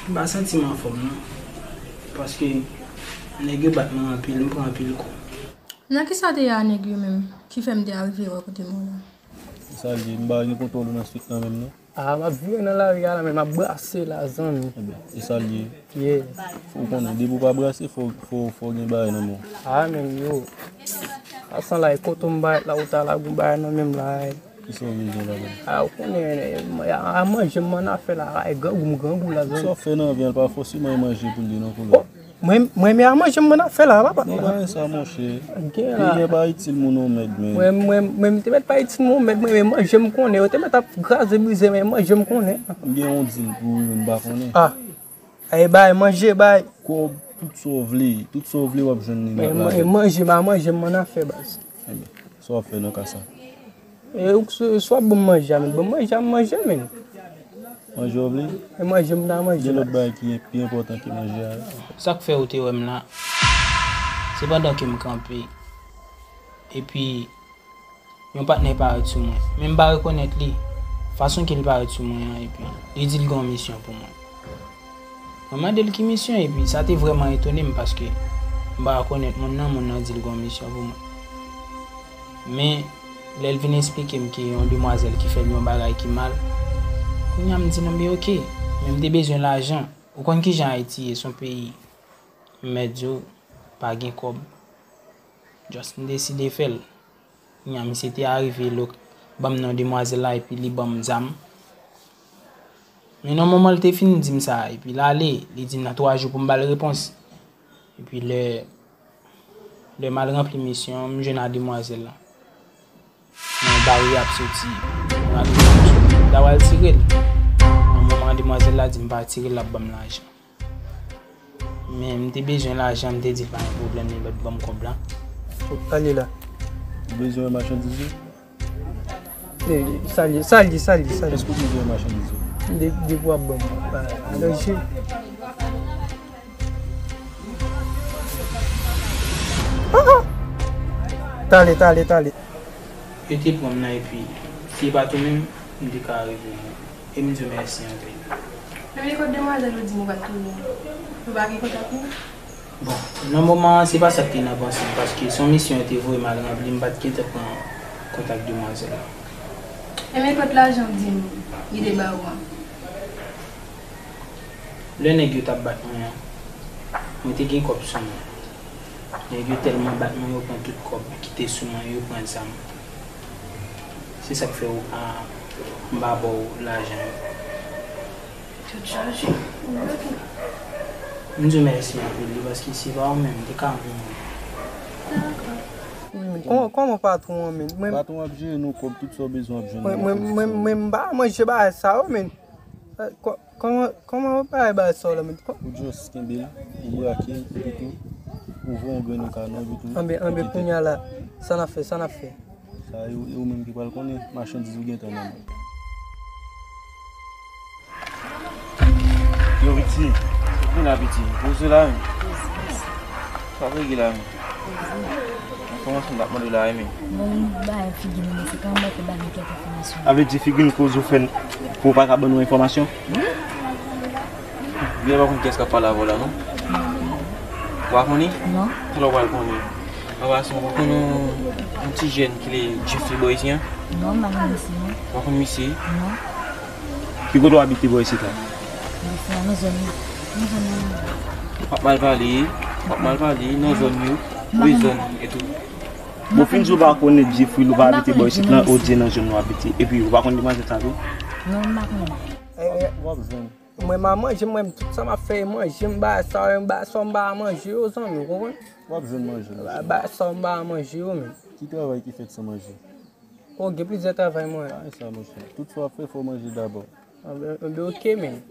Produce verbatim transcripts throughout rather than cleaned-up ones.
M pa santi m anfòm non. Paske nèg yo bat mwen anpil, m pran anpil kou. Nan kisa w te ye a nèg yo menm ki fè m te arive wè kote mwen la? Sa l ye, m pa gen kontwòl ou nan street lan menm non. Ah, m ap vire nan lari a la, men m ap brase la, zanmi. Ebyen, e sa l ye. Yeah. Fò w konnen, depi w pa brase, fò, fò, fò w gen bagay nan men w. Ah, men yo. Sa san la, e kote m bay la, ou ta la, gon bagay nan men m la. Kisa w bezwen la menm? Ah, ou konnen, a, a manje m ann afè la, e grangou m grangou la, zanmi. Sa w fè nan vi a, l pa fòseman e manje pou l ye non, koulè. Mwen, mwen, men a manje m ann afè la, papa. Non, pa sa, monchè. Gen la. Gen pa itil moun yon mèd, men. Mwen, mwen, mwen, m te mèt pa itil moun yon mèd, mwen, men manje m konnen. Yo te mèt ap kraze, brize, men manje m konnen. M gen yon dil pou ou, men m pa konnen. Ah. Ay, bay, manje, bay. Kòb, tout sa w vle, tout sa w vle, w ap jwenn li nan men, men manje m a manje m ann afè, baz. Ebyen, sa w ap fè nan ka sa? E ou, si, si w ap ban m manje a, men ban m manje a, m manje, men. Manje w vle? E manje m ta manje. Gen lòt bagay ki pi enpòtan ke manje a. Sa k fè ou te wè m la, se pandan ke m kanpe, epi yon patnè parèt sou mwen. Men m pa rekonèt li. Fason ke l parèt sou mwen an, epi li di l gen yon misyon pou mwen. Mwen mande l ki misyon, epi sa te vrèman etone m, paske m pa rekonèt moun nan, moun nan di l gen yon misyon pou mwen. Men, lè l vin esplike m ke yon demwazèl ki fè l yon bagay ki mal, kounye a m di non, men oke, men m te bezwen lajan. Ou konn kijan Ayiti ye, se yon peyi, m mèt di w, pa gen kòb. Just m deside fè l. Kounye a, misye te arive, lo-, ban m non demwazèl la, epi li ban m zam. Men nan moman l te fin di m sa, epi l ale, li di m nan twa jou pou m ba l repons. Epi lè, lè m al ranpli misyon an, m jwenn a demwazèl la. Nan bari ap soti, nan demwazèl la, m ta pral tire l. Nan moman demwazèl la di m pa tire l, l ap ban m lajan. Men m te bezwen lajan, m te di l pa gen pwoblèm, li mèt ban m kòb la. Ale la. Ou bezwen wè machandiz ou? Eh, salye, salye, salye, salye. Èske w bezwen wè machandiz ou? De, depi w ap ban m, pa, pa danje. Ah, ah! Tale, tale, tale. Yo te pran m nan epi, si e pa tou menm, m te ka rive. E m di w mèsi anpil. Ebyen, kot demwazèl ou di m ou pa t tounen? Ou pa gen kontak li? Bon, nan moman an, se pa sa k te nan panse m, paske se yon misyon yo te voye m al ranpli, m pa t gentan pran kontak demwazèl la. Ebyen, kot lajan w di m li te ba ou an? Lè nèg yo t ap bat mwen an, mwen te gen kòb sou mwen. Nèg yo tèlman bat mwen, yo pran tout kòb ki te sou mwen, yo pran zam. Se sa k fè w pa, m pa ba w lajan yo. Tout chaje. M di w mèsi anpil wi, paske si se pa ou menm, m te ka mouri. Dakò. Kòman, kòman patwon an menm? Mwen patwon ap jere nou kòb, tout sa w bezwen w ap jwenn nan kòb. Mwen, mwen, mwen, mwen m pa manje bagay sa yo, men. Kò-, kòman, kòman w pa bay sa w la, men? Ou just kenbe l, ou brake l, epi tou, ou voye yon grenn okanon, epi tou. Anben, anben, kounye a la, sa n ap fè, sa n ap fè? Sa e ou, e ou menm ki pral konnen, machandiz ou gentan nan men. Yo, piti, vin la, piti. Poze la, men. Sa w rele la, men? Enfòmasyon m t ap mande w la, wi, men. Bon, m bay figi nou, men se kanmenm w te ba nou kèk enfòmasyon. Sa vle di figi n koz ou fè n pou w pa ka ban nou enfòmasyon? Wi. Ou pa konn kiyès k ap pale avè w la, non? Ou pa konnen? Non. Talè w pral konnen. An pasan, ou konn yon, yon ti jèn ki rele Jeffrey bò isit an? Non, m pa konn misye, non. Ou pa konn misye? Non. Ki kote w abite bò isit la? Isit la, nan zòn nan. Nan zòn nan. W ap mal pale, w ap mal pale, nan zòn yo. Wi, zòn, e tou. Bon, fin di w pa konnen Jeffrey, ou pa abite bò isit lan, ou di nan zòn nou abite. Epi, ou pa konn demwazèl sa tou? Non, m pa konnen. W ap jwenn. Mwen, m a manje, mwen, tout sa m ap fè, e manje, m ba sa, m ba sa, m ba manje yo, zanmi, ou konprann? W ap jwenn manje, monchè. Ba, ba sa, m ba manje yo, men. Ki travay ki fèt san manje? O, gen plizyè travay mwen. Pa gen sa, monchè. Tout sa w ap fè, fò w manje dabò. Anben, anben, oke, men.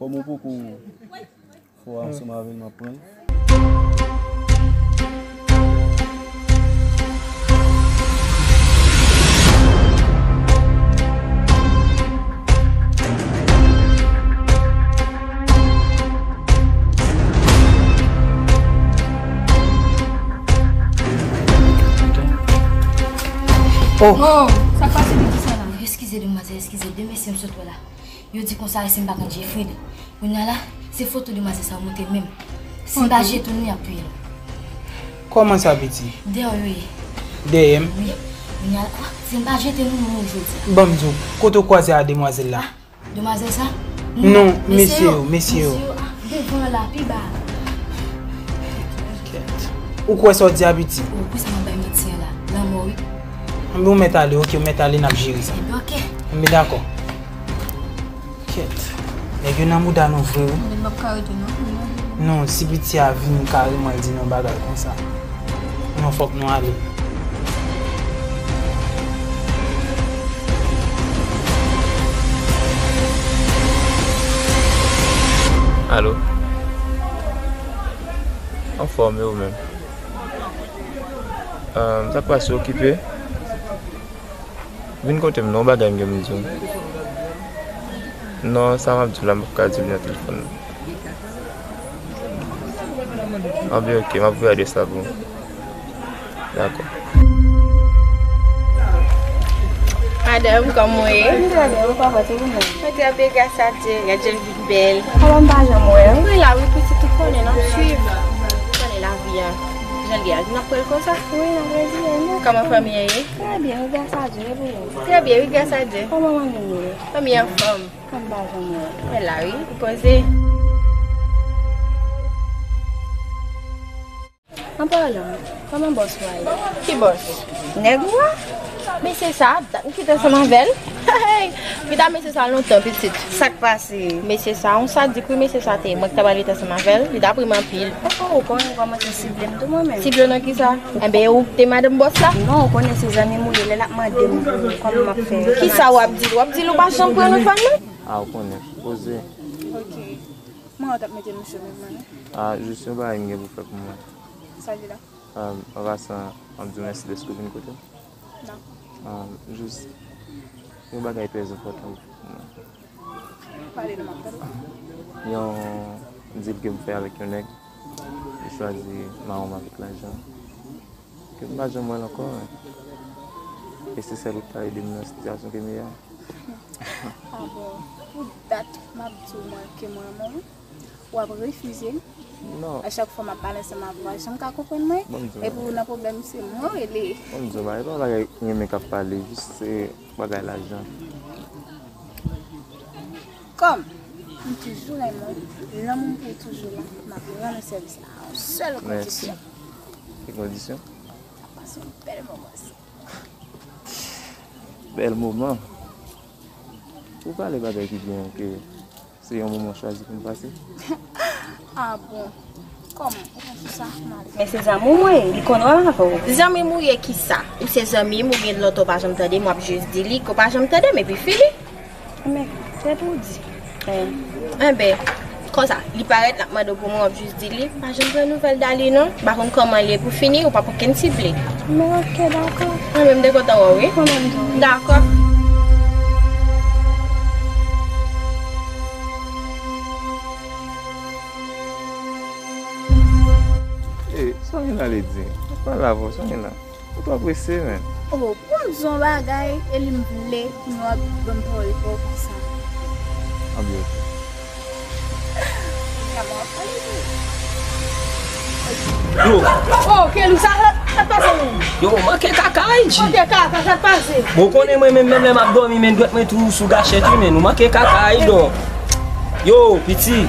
Kòm ou poko fò ansanm avè l, m ap pran l. Oh! Oh! Sa k pase piti sa la? Eskize, demwazèl, eskize. De mesye m sot wè la. Yo di konsa, e si m pa konn Jeffrey. Kounye a la, se foto demwazèl sa yo montre menm. Si m pa jete nou, y ap touye nou. Kòman sa, piti? Dèyè w yo ye. Dèyè m? Wi. Kounye a la, ah, si m pa jete nou, nou mouri jodi a. Ban m di w, kote w kwaze a demwazèl la? Demwazèl sa? Non, mesye yo, mesye yo. Mesye yo, ah, devan la, pi ba. Kèt. Ou kwè sa w di a, piti? Ou kwè sa m ap bay manti an la? Lanmò, wi. Anben, ou mèt ale, oke, ou mèt ale, n ap jere sa. Enben, oke. Anben, dakò. Kèt. Nèg yo nan mouda nou vre, wi. Men m p ap ka rete, non. Non, si piti a vini kareman l di nou bagay konsa. Non, fòk nou ale. Alo? Anfòm, e ou menm? Ahn, sa k pase, okipe? Vin kote m non, yon bagay m gen pou m di w. Non, sa m ap di w la, m p ap ka di w li nan telefòn nan. Anben, oke, m ap voye adrès la pou ou. Dakò. Madanm, kòman w ye? Mwen trè byen, ou kòman, se ou menm? Mwen trè byen, gras a Dye. Gad jan l vin bèl. Kòman m pa janm wè w? Mwen la, wi, pitit, ou konnen, n ap swiv. Ou konnen lavi a, jan l ye a. N ap pran l konsa? Wi, n ap rezile nou. Kòman fanmi an ye? Trè byen, wi, gras a Dye, e pou ou? Trè byen, wi, gras a Dye. Kòman manmi w ye? Fanmi an anfòm. Kòm m pa janm wè w. Mwen la, wi, ou poze. An palan, kòman bòs ou a ye? Ki bòs? Nèg ou a? Mesye sa, dat m kite ansanm avè l. Hey! M kite mesye sa lontan, pitit. Sa k pase? Mesye sa, yon sadik, wi, mesye sa te ye. Mwen ki ta pral rete ansanm avè l, li t ap ri m anpil. Oh, oh, ou konnen ou kòmanse sible m tou mwen menm. Sible w nan kisa? Enben, ou te madanm bòs la? Non, ou konnen se zanmi m ou ye, lè l ap mande m pou kòman m ap fè. Kisa w ap di l? W ap di l ou pa janm pran nou fanm nan? A, ou konnen. Poze. Ok. Mwen, w t ap mete nou sou menm mwen, non? A, jis yon bagay m gen pou fè pou mwen. Sa li la? An pasan, m ap di w mèsi dèske w vin kote m. Dakò. Jis yon bagay trè enpòtan pou mwen. Pale non, m ap tande. Yon deal ke m fè avèk yon nèg, li chwazi mawon m avèk lajan. Ke m pa janm wè l ankò, men. E se sèl ou k ka ede m nan sitiyasyon ke m ye a. A bon, pou dat, m ap di w mwen ke m renmen w, w ap refize m. Non. A chak fwa m ap pale ansanm avè w, w pa janm ka konprann mwen. Bon, m di w. Epi w nan pwoblèm, se mwen w rele. Bon, m di w, bagay pa bagay renmen k ap pale, jis se bagay lajan. Kòm m toujou renmen w, lanmou m pou ou toujou la, m ap rann ou sèvis la a yon sèl kondisyon. Mèsi. Ki kondisyon? N ap pase yon bèl moman ansanm. Bèl moman? Ou pale bagay ki byen ke se yon moman w chwazi pou n pase. A bon? Kòman? Ou konn sou sa? M ale. Men se zanmi w mwen ye, li konn wè m avè w. Zanmi m ou ye kisa? Ou se zanmi m, ou gen lòt ou pa janm tande m, w ap jis di li ke w pa janm tande m, epi fini. Men, se pou w di. Enben, konsa, li parèt, l ap mande w pou mwen, w ap jis di li, m pa janm pran nouvèl Dali non. M pa konn kòman l ye pou fini, ou p ap okenn sible. Men ok, dakò. Mwen menm m te kontan wè w, wi. Mwen menm tou. Dakò. E, sa w gen la, Lady? Ou pale avè w, sa w gen la? Ou twò prese, men. Oh, pou m di yon bagay, e li m vle pou nou ap ban m pawòl pou sa. Anbyen, ok. Yo. Oh, Kelou, sa, sa, sa t pase menm? Yo, manke kaka, wi, G. Manke kaka, sa t pase? Bon, ou konnen mwen menm, menm lè m ap dòmi, men dwèt mwen toujou sou gachèt, wi, men nou manke kaka, wi, don. Yo, piti,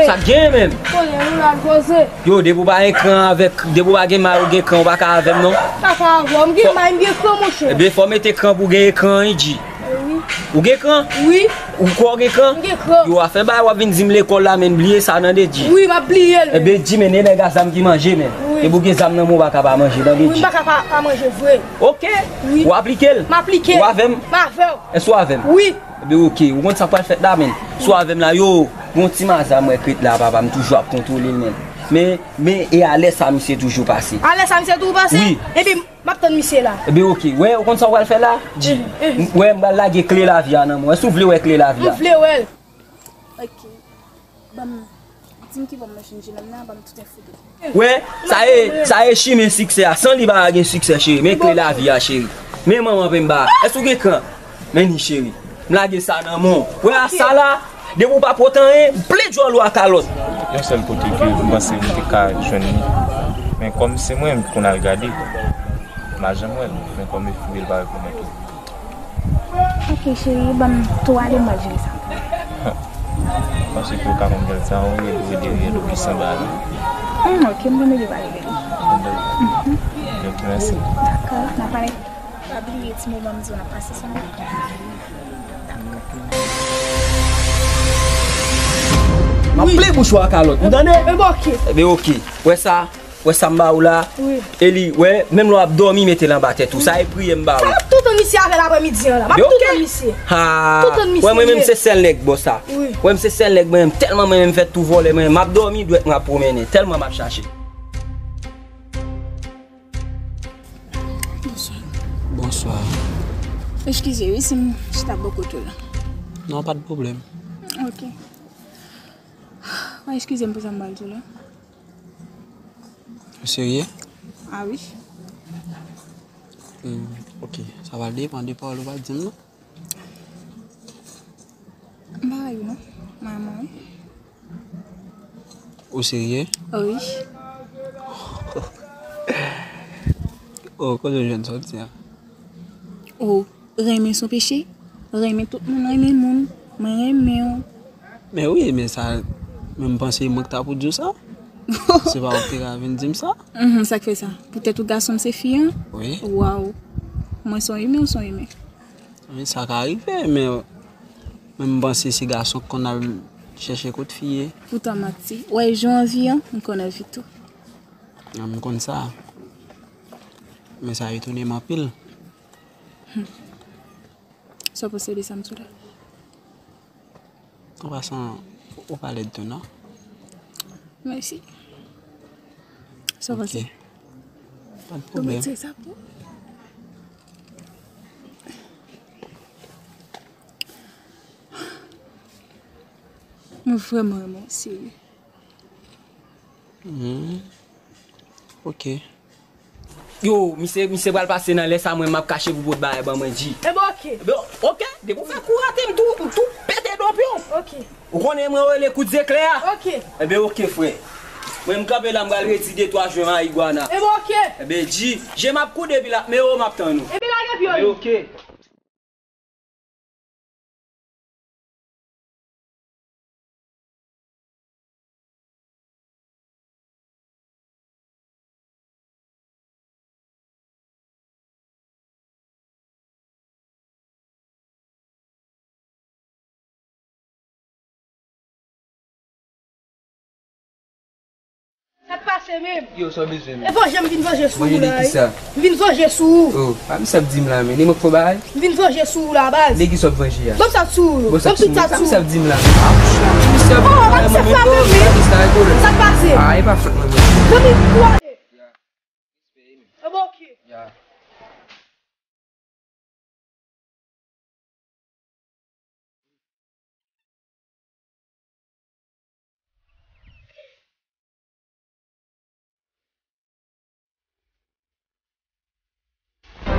sa k gen menm? Konnen nou la poze. Yo, depi w pa ekran avèk, depi w pa gen may ou gen kran, ou pa ka avè m non. Pa ka avè w, m gen may, m gen kran, monchè. Ebyen, fò w mete kran pou w gen ekran, wi, G. Wi. Ou gen kran? Wi. Ou kwè w gen kran? M gen kran. Yo, afè bagay w ap vin di m lekòl la, men bliye sa, tande, G. Wi, m ap bliye l, men. Ebyen, G, men e nèg a zam ki manje, men. Wi. Depi w gen zam nan men w, ou pa ka pa manje, tande, G. Wi, m pa ka pa, pa manje vre. Ok. Wi. Ou aplike l? M aplike l. Ou avè m? M avè w. Èske w avè m? Wi. Ebyen, ok, ou konn sa k pral fèt la, men. Si w avè m la, yo, gon ti maza m wè k ret la, papa, m toujou ap kontwole l, men. Men, men, e alè sa misye toujou pase. Alè sa misye toujou pase? Wi. Epi, m ap tann misye la. Ebyen, ok, wè, ou konn sa w pral fè la? Di. Mhm, mhm. Wè, m pral lage kle lavi a nan men w. Èske w vle wè kle lavi a? M vle wè l. Ok. Ban m, di m ki bò m jwenn jenòm nan, ban m tout enfo de li. Wè, sa e, sa e chimen siksè a. San li pa gen siksè, cheri. Men kle lavi a, cheri. Men manman penba. Èske w gen kran? Men ni, cheri. M lage sa nan men w. Wè a sa la. Depi w pa pot anyen, ple djòl ou a kalòt. Yon sèl kote ke m panse m te ka jwenn li. Men kòm se mwen, m konn al gade. M pa janm wè l. Men kòm e fou, e l pa rekonèt ou. Ok, cheri, ban m twa de mwa jere sa. Paske ou ka konn gèl sa, ou rele, ou rele, ou rele, ou plis anba la. Hmm, ok, m konn depi w pa rele li. Ok, mèsi. Dakò, n a pale. Pa bliye ti moman m di w n ap pase sa. M ap ple bouch ou a kalòt, ou tande? Enben, ok. Enben, ok. Wè sa? Wè sa m ba ou la? Wi. E li, wè, menm lè w ap dòmi, mete l anba tèt ou. Sa e priyè m ba ou. Sa m ap toutan misye avè l aprèmidi an la. M ap toutan misye. Ha! Toutan misye. Wè, mwen menm se sèl nèg bò sa. Wi. Wè, m se sèl nèg, mwen menm, tèlman mwen menm fè tou vòlè, mwen menm, m ap dòmi, dwèt mwen ap pwomennen, tèlman m ap chache. Bonswa. Bonswa. Eskize wi si m chita bò kote w la. Non, pa de pwoblèm. Ok. Mwen eskize m pou sa m pral di w la. Ou serye? Ah wi. Hmm, ok. Sa va depann de pawòl ou va di m nan. M pa wè yo non. Mwen renmen wi. Ou serye? Wi. Oh, kote w jwenn sòti a? Oh, renmen se yon peche. Renmen tout moun, renmen moun. Mwen renmen w. Men wi, men sa, men m panse mwen ki ta pou di w sa. Se pa ou ki te ka vin di m sa? Mhm, sa k fè sa? Poutèt ou gason, m se fi an? Wi. Waw. Mwen se yon imen, ou se yon imen. Wi, sa ka rive, men, men m panse se gason k konn al chèche kot fi ye. Poutan manti. Wè, jan w anvi an, m konn anvi tou. An, m konn sa. Men sa etone m anpil. Hmm. Sa w panse de sa m di w la? An pasan, ou pa lèd tou, non? Mèsi. Sa w panse? Ok. Pa de pwoblèm. Ou retire sa pou? Mwen vrèman renmen w, serye. Hmm. Ok. Yo, misye, misye pral pase nan lè sa, mwen m ap kache pou pot bagay ban mwen, G. Enben, ok. Enben, ok, depi w fè kou rate m tou, m tou pete do pye w. Ok. Ou konnen mwen rele kout zeklè a? Ok. Enben, ok, frè. Mwen m kanpe la, m pral redi de twa jwen marigwana. Enben, ok. Enben, G, je m ap kou depi la, men o m ap tann ou. Enben, lage pye w. Enben, ok. Sa k pase menm? Yo, sa w bezwen menm? E vanje m vin vanje sou ou la. Vanje de kisa? M vin vanje sou ou. Oh, pa misye ap di m la, men. Ni mwen k fè w bagay? M vin vanje sou ou la, baz. De kisa w ap vanje a? Ban m sa sou ou. Ban m sa sou ou. Sa misye ap di m la, men. Ah, misye ap... Oh, pa misye frape m, wi. Sa k pase? Ah, e pa frèt mwen, men. Zanmi, kwa? Ah, bon, ok. Ya.